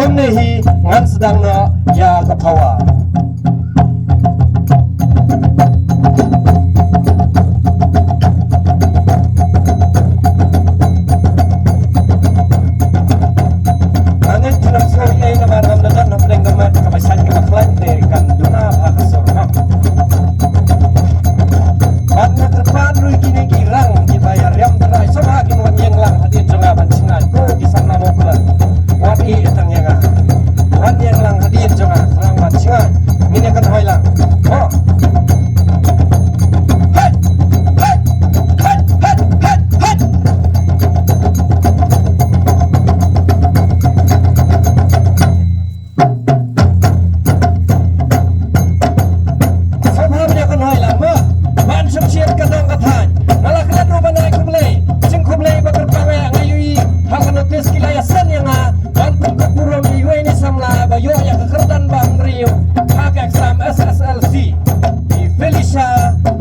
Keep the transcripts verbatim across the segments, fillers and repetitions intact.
Ngi hi ngan sdang noh ïa ka power. Ngan ïa kynnoh sngewbha ïa namar ngam da don hapdeng ka met kaba shait kaba khlaiñ te kan duna bha ka sur noh. Bad nga kyrpad ruh ïa kine ki rang kiba ïa riam trai sngewbha kin wan ïeng lang hadien jong nga ban sngewbha ko ki samla Mawkla. Wat ïeh tang ïa nga. Wat ïeng lang hadien jong nga, tang ban sngewbha. Ngin ïa kynhoi lang. Ho. Hei! Hei! Hei! Hei! Hei! Hei! Sngewbha ban ïa kynhoi lang mo. Ban sngewsih ka dong ka thaiñ. Nga la klet ruh ban ai khublei. Jingkhublei ba kyrpang ïa nga ïohi ha ka notis ki la ïasend ïa nga ban pynkup burom ïa iwei na i samla ba ïoh ïa ka kyrdan ba hynriew ha ka exam S S L C. I Felicia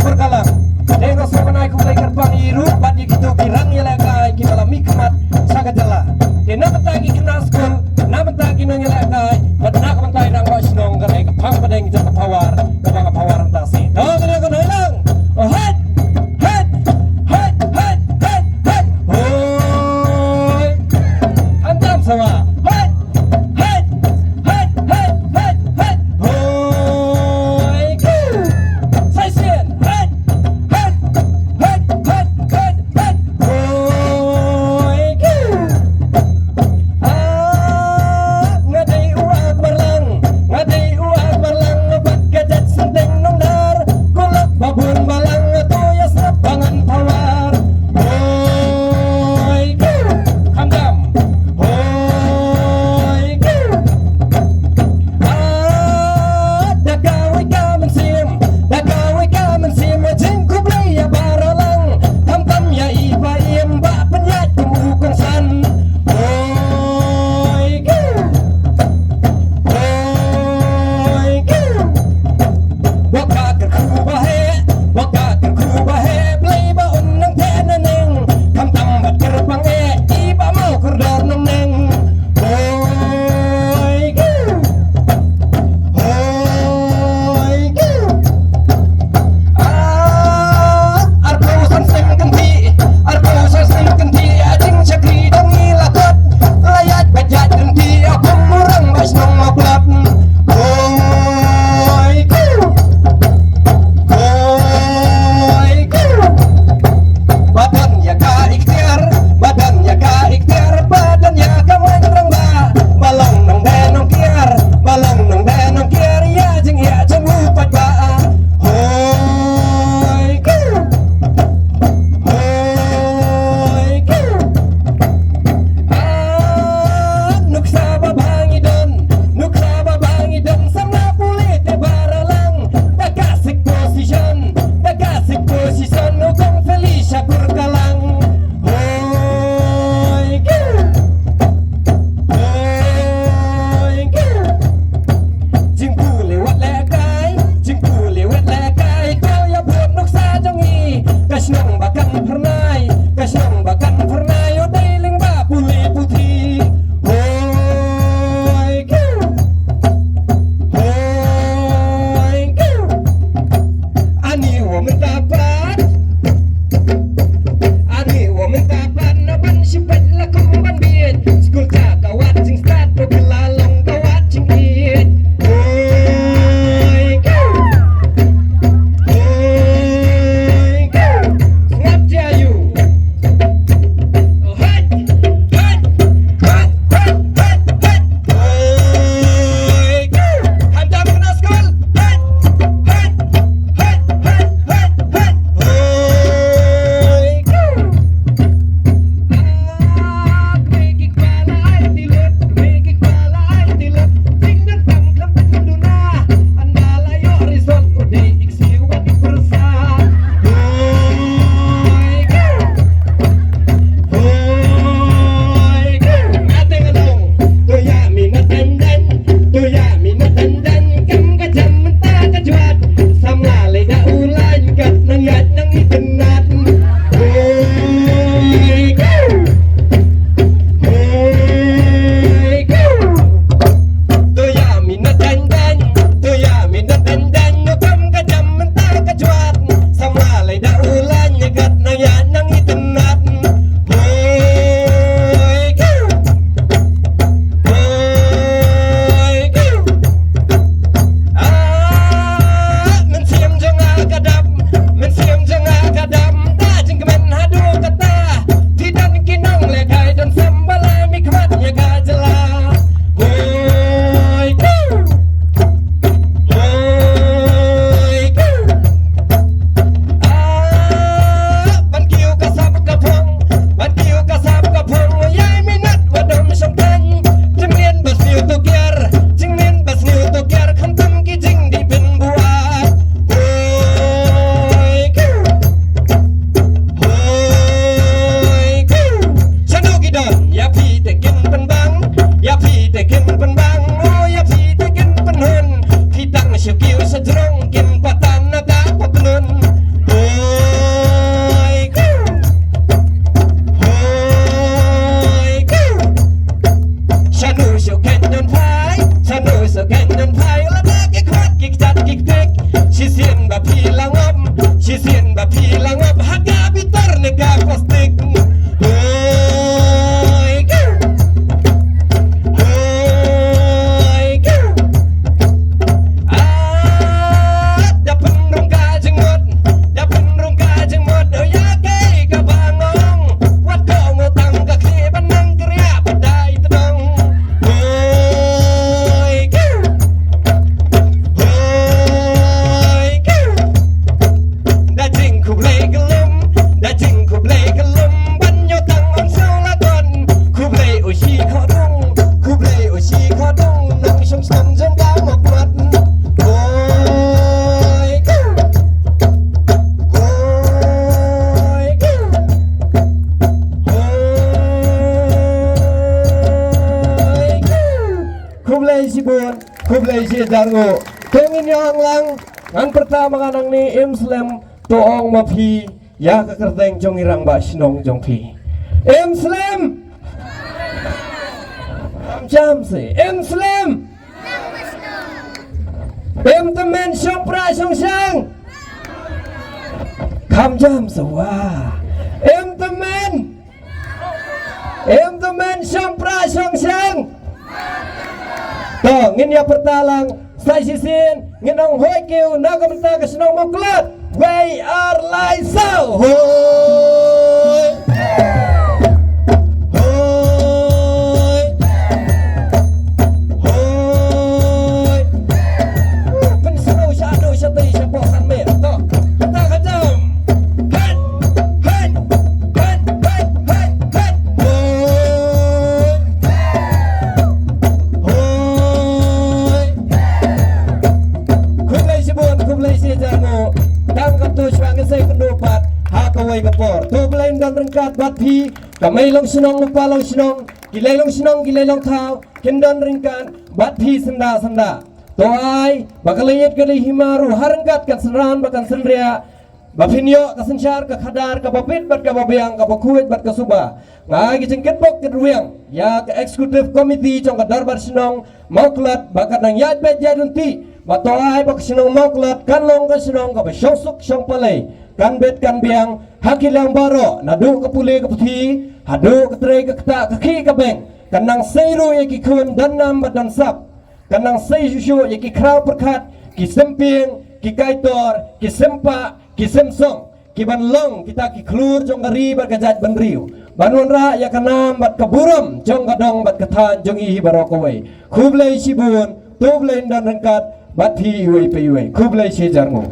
Pyrgalang. Te nga sngewbha ban ai khublei kyrpang ïa i ruh bad ïa kito ki rang ïalehkai kiba la mihkhmat sha ka jylla. Te na bynta ki khynnah skul, na bynta ki nongïalehkai bad na ka bynta i rangbah shnong, ka dei ka phang pdeng jong ka power kaba nga power hangta shi. To ngin ïa kynhoi lang. Oh, hei! Hei! Hei! Hei! Hei! Hei! Hoi! Khamtam sngewbha. Hei! Hei! Hei! Hei! Hei! Hei! Hoi! Ku! Sa shisien. Hei! Hei! Hei! Hei! Hei! Hei! Hoi! Ku! Ah, nga dei u Akbar Lang, nga dei u Akbar Lang, nga bat ka jait synteng nongdar, kulak babun balang, nga tu ïa sngap ba ngan power. Hoi ku, khamtam. Hoi ku, Khublei shibun, khublei shihajar nguh. To ngin ïa ong lang, ngan pyrta ma nga nangne, im slem, to ong ma phi ïa ka kyrteng jong i rangbah shnong jong phi. Im slem. Kham jam se, im slem. Im tymmen shong pra shong shang. Kham jam se wa. Im tymmen. Im tymmen shong pra shong shang. To ngin ïa pyrta lang sa shisien, ngin ong hoi kiew na ka bynta ka shnong Mawklet. Wei ar lai saw. Hoi. Hoi. Hoi. Pynsngew sha dei sha dei sha pok san miet. To. Kata kata. Hei. Hei. Hei. Hei. Hei. Hei. Hoi. Hoi. Khublei shibun, khublei shihajar nguh. Tang katto shuwa ngin sa ïakynduh pat ha kawei ka por. To Blei un don ryngkat bad phi. Ka mei long shnong, u pa long shnong, ki lei long shnong, ki lei long thaw, kin don ryngkat bad phi synda synda. To ai ba ka leit ka dei hima ruh ha ryngkat kan synran bad kan synriah, ba phin ïoh ka synshar ka khadar kaba bit bad kaba biang, kaba khuid bad ka suba. Nga ai ka jingkitbok kitrwiang ïa ka executive committee jong ka dorbar shnong Mawklet ba kan nang ïaid beit ïaid ryntih, ba to ai ba ka shnong Mawklet kan long ka shnong kaba shong suk shong palei, kan bit kan biang ha ki liang baroh, naduh ka pule ka puthi haduh ka trei ka ktah ka khih ka beng. Kan nang sei ruh ïa ki khun don nam bad don sap. Kan nang sei shuh shuh ïa ki khraw pyrkhat, ki sympieng, ki kaitor, ki sympah, ki symsong, ki ban long kita ki khlur jong ka ri bad ka jaitbynriew, ban wanrah ïa ka nam bad ka burom jong ka dong bad ka thaiñ jong i hi baroh kawei. Khublei shibun, to Blei un don ryngkat bad phi iwei pa iwei. Khublei shihajar nguh.